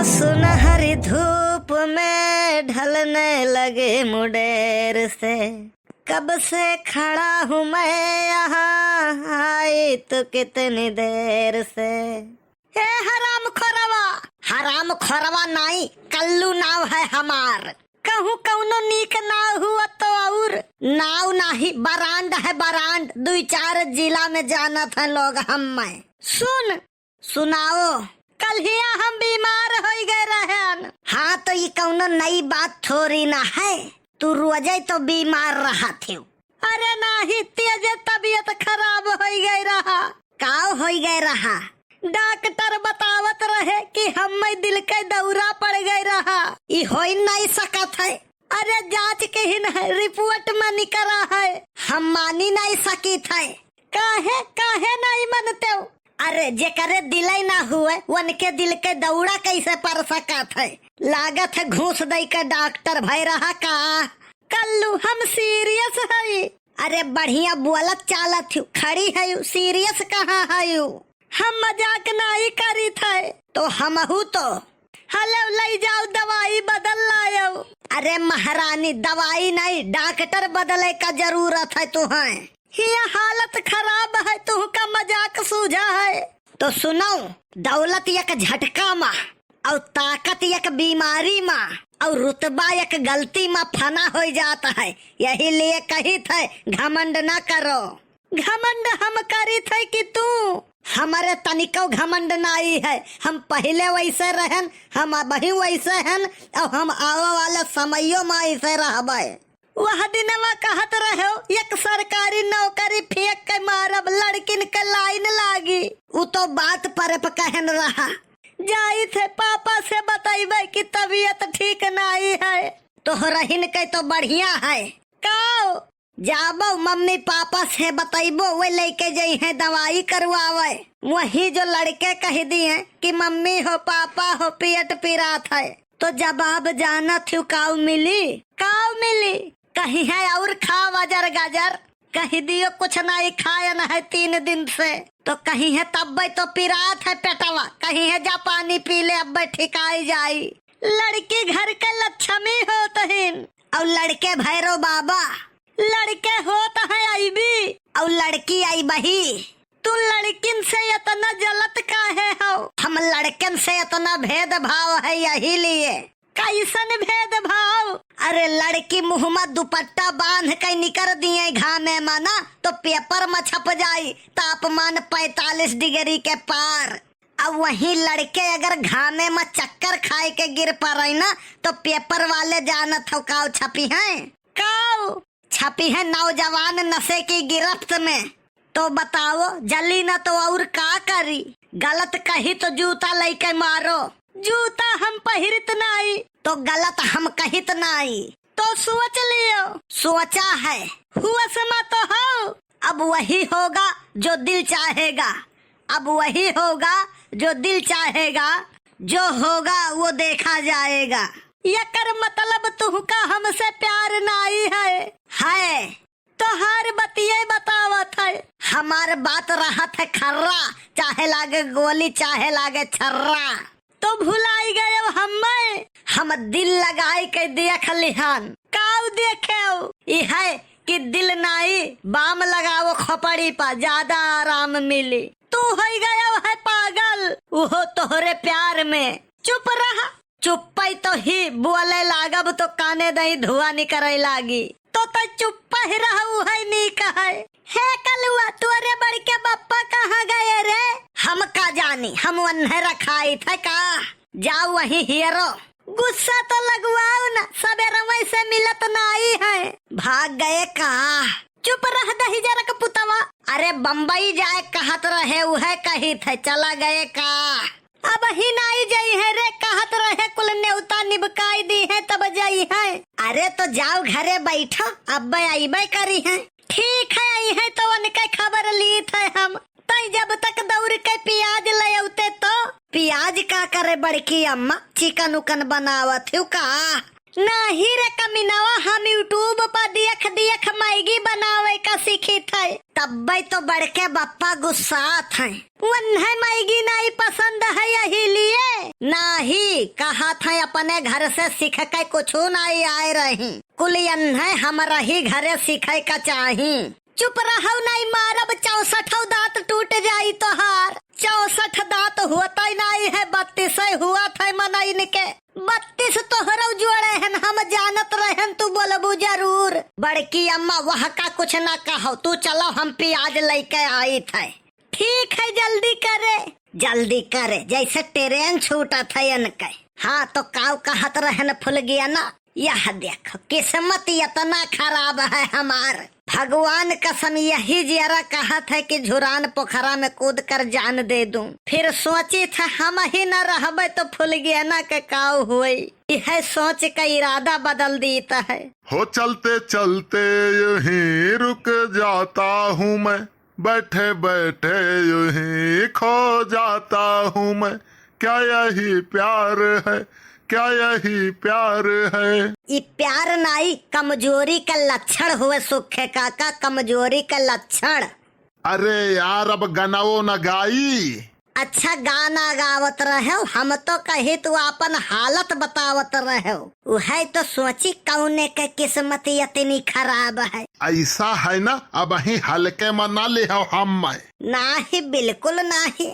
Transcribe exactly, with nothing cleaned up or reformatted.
सुनहरी धूप में ढलने लगे मुंडेर से, कब से खड़ा हूँ मैं यहाँ, आई तो कितनी देर से। ए हराम खोरवा, हराम खोरवा नाई, कल्लू नाव है हमार। कहूँ कौनो नीक नाव हुआ तो और। नाव नाही, बरांड है बरांड, दुई चार जिला में जानत है लोग हम्मै। सुन, सुनाओ। कल्हिया हम बीमार होइ गए रहन। हाँ, तो ई कौनो नई बात थोड़ी ना है, तू रोजै तो बीमार रहत हो। अरे नाही, तेजे तबियत खराब होइ गए रहा। काव होइ गए रहा? डॉक्टर बतावत रहे कि हम्मै दिल के दौरा पड़ गए रहा। ई होइ नहीं सकत है। अरे जांच किहिन है, रिपोर्ट में निकरा है, हम मानी नहीं सकित है। काहे, काहे नहीं मनतेउ? अरे जेकरे दिलै ना हुए, उनके दिल के दौरा कैसे पड़ सकत है? लागत है घूस दई के डॉक्टर भय रहा का? कल्लू, हम सीरियस हई। अरे बढ़िया बोलत चालत हूँ, खड़ी है, सीरियस कहाँ है? हम मजाक नाई करित है। तो हमहू तो। हलो, लई जाओ, दवाई बदल लायो। अरे महारानी, दवाई नहीं, डॉक्टर बदले का जरूरत है तुहैं। हिया हालत खराब है, तुहका मजाक सूझा है। तो सुनो, दौलत एक झटका मा, और ताकत एक बीमारी मा, और रुतबा एक गलती मा फना होइ जात है। यही लिए कहित है, घमंड ना करो। घमंड हम करित है कि तू? हमरे तनिको घमंड नाई है। हम पहिले वैसे रहन, हम अबही वैसे हन, और हम आवे वाले समयो मा ऐसे रहबै। वह दिनवा कहत रहो, एक सरकारी नौकरी फेंक के मारब, लड़किन के लाइन लागी। उ तो बात पर कहन रहा। जाइत है पापा से बतैबै कि तबियत ठीक नाई है। तोहरहिन के तो बढ़िया है। काओ? जाबो मम्मी पापा से बतैबो, वे लेके जइहैं दवाई करवावै। वही जो लड़के कहि दिहैं कि मम्मी हो, पापा हो, पेट पिरात है, तो जवाब जानत हूँ काऊ मिली? काऊ मिली? कहिहैं और खाव अजर गजर, कहि दियो कुछ नाई खायन है तीन दिन से, तो कहिहैं तब्बै तो पिरात है पेटवा, कहिहैं जा पानी पी ले, अब्बै ठिकाई जाई। लड़की घर के लक्ष्मी होत हिन। और लड़के भैरव बाबा। लड़के होत हैं अइबी। और लड़की अइबही। तू लड़किन से इतना जलत काहे हो? हम लड़कन से इतना भेदभाव है यही लिए। कैसन भेदभाव? अरे लड़की मुँह में दुपट्टा बांध के निकर दिए घामे मा ना, तो पेपर में छप जाई तापमान पैंतालीस डिग्री के पार। अब वहीं लड़के अगर घामे मा चक्कर खाए के गिर पड़े ना, तो पेपर वाले जानत हो काव छपी हैं? काव? छपी है नौजवान नशे की गिरफ्त में। तो बताओ, जली ना तो और का करी? गलत कही तो जूता लेके मारो। जूता हम पहिरित नाई। तो गलत हम कहित नाई। तो सोच लियो। सोचा है। हुआ समा तो हो। अब वही होगा जो दिल चाहेगा। अब वही होगा जो दिल चाहेगा। जो होगा वो देखा जाएगा। एकर मतलब तुहका हमसे प्यार नाई है। है। तोहार बतिये बतावत है। हमार बात रहत है खर्रा, चाहे लागे गोली, चाहे लागे छर्रा। तो भुलाई गयो हम्मे। हम दिल लगाई के देख लिहन। काऊ देखेउ? ई है कि दिल नाई, बाम लगाओ खोपड़ी पा, ज्यादा आराम मिली। तू होई गयो है पागल, उहो तोहरे प्यार में। चुप रह। चुप्पै तो ही बोले लागब तो काने दही धुआं निकरे लागी। तो तै चुप्पा ही रहू है नीक है। हे कलुआ, तोरे बड़के बप्पा कहाँ गए रे? हम का जानी, हम वन्हे रखाई थे का? जाओ वहीं हेरो। गुस्सा तो लगवाओ ना, सबेरवै से मिलत नाई है। भाग गए का? चुप रह दहिजरक पुतवा। अरे बम्बई जाए कहत रहे, उहे कही थे, चला गए का? अबही नाई जइहैं रे, कहत रहे कुल नेवता निबकाई दिहैं तब जइहैं। अरे तो जाओ घरे बैठो, अब्बै अइबै करिहैं। ठीक है, अइहैं तो उनके खबर लीत है हम। तै जब तक दौड़ के पियाज ले अउते तो। पियाज का करे बड़की अम्मा, चिकन उकन बनावत हू का? नाही रे कमीनवा, हम YouTube पर देख देख मैगी बनावे का सीखी थे। तब्बै तो बड़के बप्पा गुस्सात हैं। उन्हें मैगी नहीं पसंद है, यही लिए। नाही, कहत है अपने घर से सीख के कुछू नाही आए रही। कुल यन्हे हमरही घरे सीखे का चाही। चुप रहौ, नाही मारब, चौसठौ दाँत टूट जाई तोहार। चौसठ दाँत होतै नाही है, बत्तीसै हुआ था मनइन के। बत्तीस तोहरौ जोड़े हन, हम जानत रहन तू बोलबू जरूर। बड़की अम्मा वह का कुछ ना कहौ, तू चलौ, हम पियाज लइके आइत है। ठीक है, जल्दी करे। जल्दी करे, जैसे ट्रेन छूटत है इनके। हाँ, तो काऊ कहत रहन फुलगियना, यह देखो, किस्मत इतना खराब है हमार। भगवान कसम, यही जियरा कहत है कि झुरान पोखरा में कूद कर जान दे दूं। फिर सोची था, हम ही न रहबे तो फुलगियना के काऊ होई। यह सोच के इरादा बदल दीत है। हो चलते चलते यूं ही रुक जाता हूँ मैं, बैठे बैठे यूं ही खो जाता हूँ मैं, क्या यही प्यार है, क्या यही प्यार है? ई प्यार नाई, कमजोरी का लक्षण हुए सुखे काका, कमजोरी का लक्षण। अरे यार, अब गनवो न गाई। अच्छा गाना गावत रहेव, हम तो कही तू आपन हालत बतावत रहेव। उहै तो सोची कौने के किस्मत इतनी खराब है। ऐसा है ना, अबहीं हल्के में ना लिहौ हम मैं। नाही, बिल्कुल नाही।